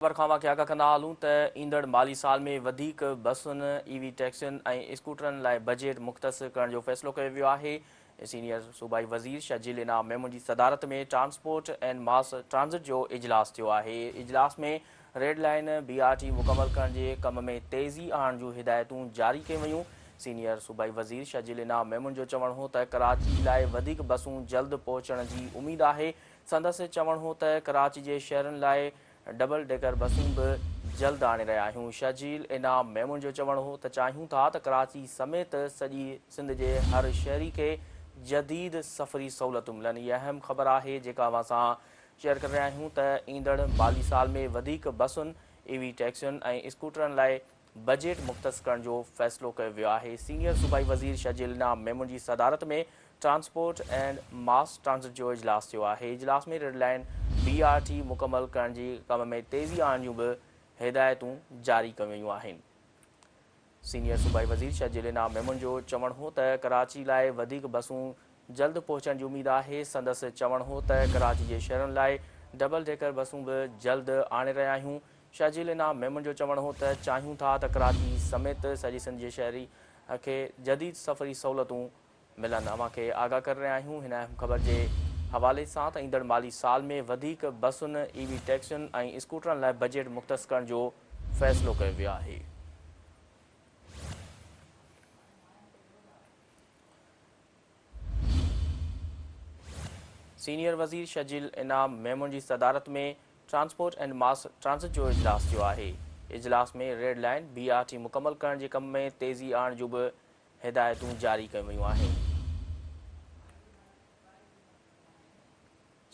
خبر کان اوهان کي آگاهه ڪندا هلون ته ايندڙ مالي سال ۾ وڌيڪ بسن، اي وي ٽيڪسين ۽ اسڪوٽرن لاء بجيٽ مختص ڪرڻ جو فيصلو ڪيو ويو آهي. سينيئر صوبائي وزير شرجيل انعام ميمڻ جي صدارت ۾ ٽرانسپورٽ اينڊ ماس ٽرانزٽ جو اجلاس ٿيو آهي. اجلاس ۾ red line B R T مڪمل ڪرڻ جي ڪم ۾ تيزي آڻڻ جون هدايتون جاري ڪيون ويون. سينيئر صوبائي وزير شرجيل انعام ميمڻ جو چوڻ هو ته ڪراچي لاء وڌيڪ بسون جلد پهچڻ جي اميد آهي. سندس چوڻ هو ته ڪراچي جي شهرين لاء ڊبل ڊيڪر بسون به جلد آڻي رهيا آهيون. شرجيل انعام ميمڻ جو چوڻ هو ته چاهيون ٿا ته ڪراچي سميت سڄي سنڌ جي هر شهري کي جديد سفري سهولتون ملن. هي اهم خبر آهي جيڪا اوهان سان شيئر ڪري رهيا آهيون ته ايندڙ مالي سال ۾ وڌيڪ بسن، اي وي ٽيڪسين ۽ اسڪوٽرن لاء بجيٽ مختص ڪرڻ جو فيصلو ڪيو ويو آهي. سينيئر صوبائي وزير شرجيل انعام ميمڻ جي صدارت ۾ ٽرانسپورٽ اينڊ ماس ٽرانزٽ جو اجلاس ٿيو آهي. اجلاس ۾ red line B R T مڪمل ڪرڻ جي ڪم ۾ تيزي آڻڻ جون به هدايتون جاري ڪيون ويون آهن. سينيئر صوبائي وزير شرجيل انعام ميمڻ جو چوڻ هو ته ڪراچي لاء وڌيڪ بسون جلد پهچڻ جي اميد آهي. سندس چوڻ هو ته ڪراچي جي شهرين لاء ڊبل ڊيڪر بسون به جلد آڻي رهيا آهيون. شرجيل انعام ميمڻ جو چوڻ هو ته چاهيون ٿا ته ڪراچي سميت سڄي سنڌ جي شهري کي جديد سفري سهولتون ملن. اوهان کي آگاهه ڪري رهيا آهيون هن اهم خبر جي حوالي سان ته ايندڙ مالي سال ۾ وڌيڪ بسن، اي وي ٽيڪسين ۽ اسڪوٽرن لاء بجيٽ مختص ڪرڻ جو فيصلو ڪيو ويو آهي. سينيئر وزير شرجيل انعام ميمڻ جي صدارت ۾ ٽرانسپورٽ اينڊ ماس ٽرانزٽ جو اجلاس ٿيو آهي. اجلاس ۾ red line B R T مڪمل ڪرڻ جي ڪم ۾ تيزي آڻڻ جون به هدايتون جاري ڪيون ويون آهن.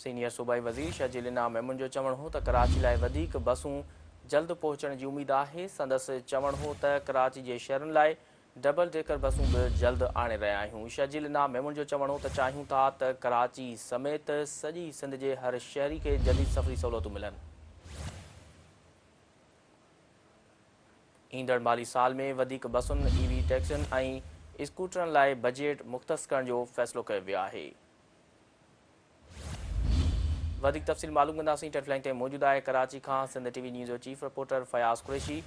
سينيئر صوبائي وزير شرجيل انعام ميمڻ جو چوڻ هو ته ڪراچي لاء وڌيڪ بسون جلد پهچڻ جي اميد آهي. سندس چوڻ هو ته ڪراچي جي شهرين لاء ڊبل ڊيڪر بسون به جلد آڻي رهيا آهيون. شرجيل انعام ميمڻ جو چوڻ هو ته چاهيون ٿا ته ڪراچي سميت سڄي سنڌ جي هر شهري کي جديد سفري سهولتون ملن. ايندڙ مالي سال ۾ وڌيڪ بسن، اي وي ٽيڪسين ۽ اسڪوٽرن لاء بجيٽ مختص ڪرڻ جو فيصلو ڪيو ويو آهي. وڌيڪ تفصيل معلوم ڪنداسين ٽيليفون لائين تي موجود آهي ڪراچي کان سنڌ ٽي وي نيوز جو چيف رپورٽر فياض قريشي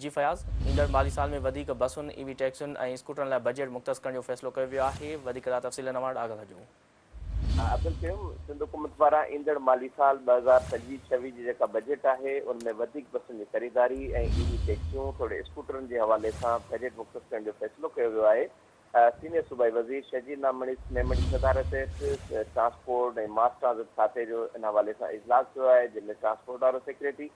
جي فياض ايندڙ مالي سال ۾ وڌيڪ بسن اي وي ٽيڪسين ۽ اسڪوٽرن لاء بجيٽ مختص ڪرڻ جو فيصلو ڪيو ويو آهي وڌيڪ ڪا تفصيل اوهان وٽ آگاهه ڪجو. عبدالقيوم، سنڌ حڪومت پاران ايندڙ مالي سال 2025 26 جي جيڪا بجيٽ آهي ان ۾ وڌيڪ بسن جي خريداري ۽ اي وي ٽيڪسيون توڙي اسڪوٽرن جي حوالي سان بجيٽ مختص ڪرڻ جو فيصلو ڪيو ويو آهي سينيئر صوبائي وزير شرجيل ميمڻ جي صدارت هيٺ ٽرانسپورٽ ۽ ماس ٽرانزٽ کاتي جو ان حوالي سان اجلاس ٿيو آهي جنهن ۾ ٽرانسپورٽ وارو سيڪريٽري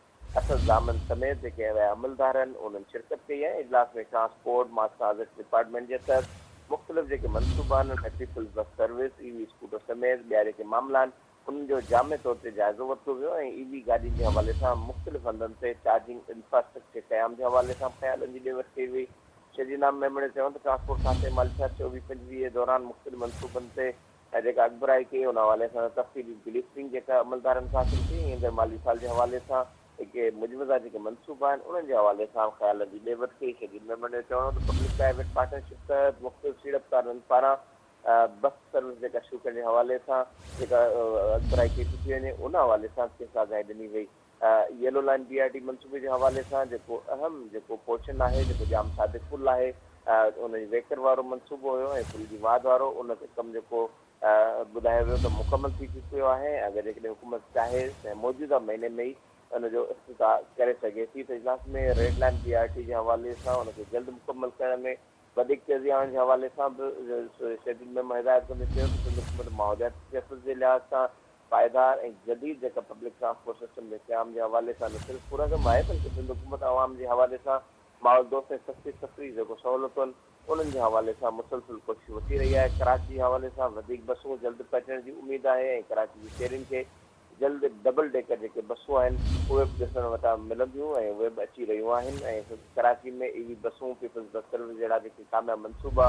اسد ضامن سميت جيڪي ٻيا عملدار آهن انهن شرڪت ڪئي آهي اجلاس ۾ ٽرانسپورٽ ماس ٽرانزٽ ڊپارٽمينٽ جي تحت مختلف جيڪي منصوبا آهن ان ۾ peoples bus service, E V scooter سميت ٻيا جيڪي معاملا آهن انهن جو جامع طور تي جائزو ورتو ويو ۽ اي وي گاڏين جي حوالي سان مختلف هنڌن تي چارجنگ انفراسٽرڪچر جي قيام جي حوالي سان به خيالن جي ڏي وٺ ڪئي وئي. شرجيل انعام ميمڻ جو چوڻ ته ٽرانسپورٽ کاتي مالي سال 24 25 دوران مختلف منصوبن تي جيڪا اڳڀرائي ڪئي ان حوالي سان تفصيلي بريفنگ جيڪا عملدارن کان حاصل ڪئي ۽ ايندڙ مالي سال جي حوالي سان جيڪي مجوزه جيڪي منصوبا آهن انهن جي حوالي سان به خيالن جي ڏي وٺ ڪئي. شرجيل ميمڻ جو چوڻ هو ته پبلڪ پرائيويٽ پارٽنرشپ تحت مختلف سيڙپڪارن پاران بس سروس جيڪا شروع ڪرڻ جي حوالي سان جيڪا اڳڀرائي ڪئي پئي ٿي وڃي ان حوالي سان به کيس آگاهي ڏني وئي. Yellow line B R T منصوبي جي حوالي سان جيڪو اهم جيڪو پورشن آهي جيڪو ڄام صادق پل آهي ان جي ويڪر وارو منصوبو هيو ۽ پل جي واڌ وارو ان تي ڪم جيڪو ٻڌايو ويو ته مڪمل ٿي چڪيو آهي ۽ اگر جيڪڏهن حڪومت چاهي ته موجوده مهيني ۾ ئي ان جو افتتاح ڪري سگهي ٿي ته اجلاس ۾ red line B R T جي حوالي سان ان کي جلد مڪمل ڪرڻ ۾ وڌيڪ تيزي آڻڻ جي حوالي سان به شرجيل ميمڻ هدايت ڪندي چيو ته سنڌ حڪومت ماحولياتي تحفظ جي لحاظ سان پائيدار ۽ جديد جيڪا پبلڪ ٽرانسپورٽ سسٽم جي قيام جي حوالي سان نه صرف پرعزم آهي بلڪه سنڌ حڪومت عوام جي حوالي سان ماحول دوست ۽ سستي سفري جيڪو سهولتون انهن جي حوالي سان مسلسل ڪوششون وٺي رهي آهي ڪراچي جي حوالي سان وڌيڪ بسون جلد پهچڻ جي اميد آهي ۽ ڪراچي جي شهرين کي جلد ڊبل ڊيڪر جيڪي بسون آهن اهي به ڏسڻ وٽان ملنديون ۽ اهي به اچي رهيون آهن ۽ ڪراچي ۾ اي وي بسون، پيپلز بس سروس جهڙا جيڪي ڪامياب منصوبا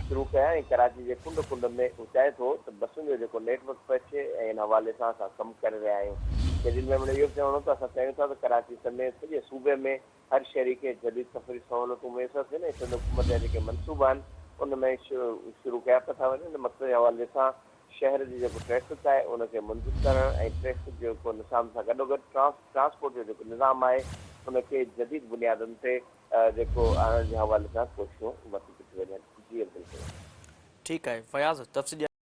شروع ڪيا ۽ ڪراچي جي ڪنڊ ڪنڊ ۾ هو چاهي ٿو ته بسن جو جيڪو نيٽ ورڪ پهچي ۽ ان حوالي سان اسان ڪم ڪري رهيا آهيون. شرجيل ميمڻ اهو به چوڻ هو ته اسان چاهيون ٿا ته ڪراچي سميت سڄي صوبي ۾ هر شهري کي جديد سفري سهولتون ميسر ٿين ۽ سنڌ حڪومت جا جيڪي منصوبا آهن ان ۾ شروع ڪيا پيا ٿا وڃن ان مقصد جي حوالي سان شهر جي جيڪو ٽريفڪ آهي ان کي منظم ڪرڻ ۽ ٽريفڪ جيڪو نظام سان گڏوگڏ ٽرانسپورٽ جو جيڪو نظام آهي ان کي جديد بنيادن تي جيڪو آڻڻ جي حوالي سان ڪوششون ورتيون پيون وڃن. جي عبدالقيوم. ٺيڪ آهي فياض تفصيل.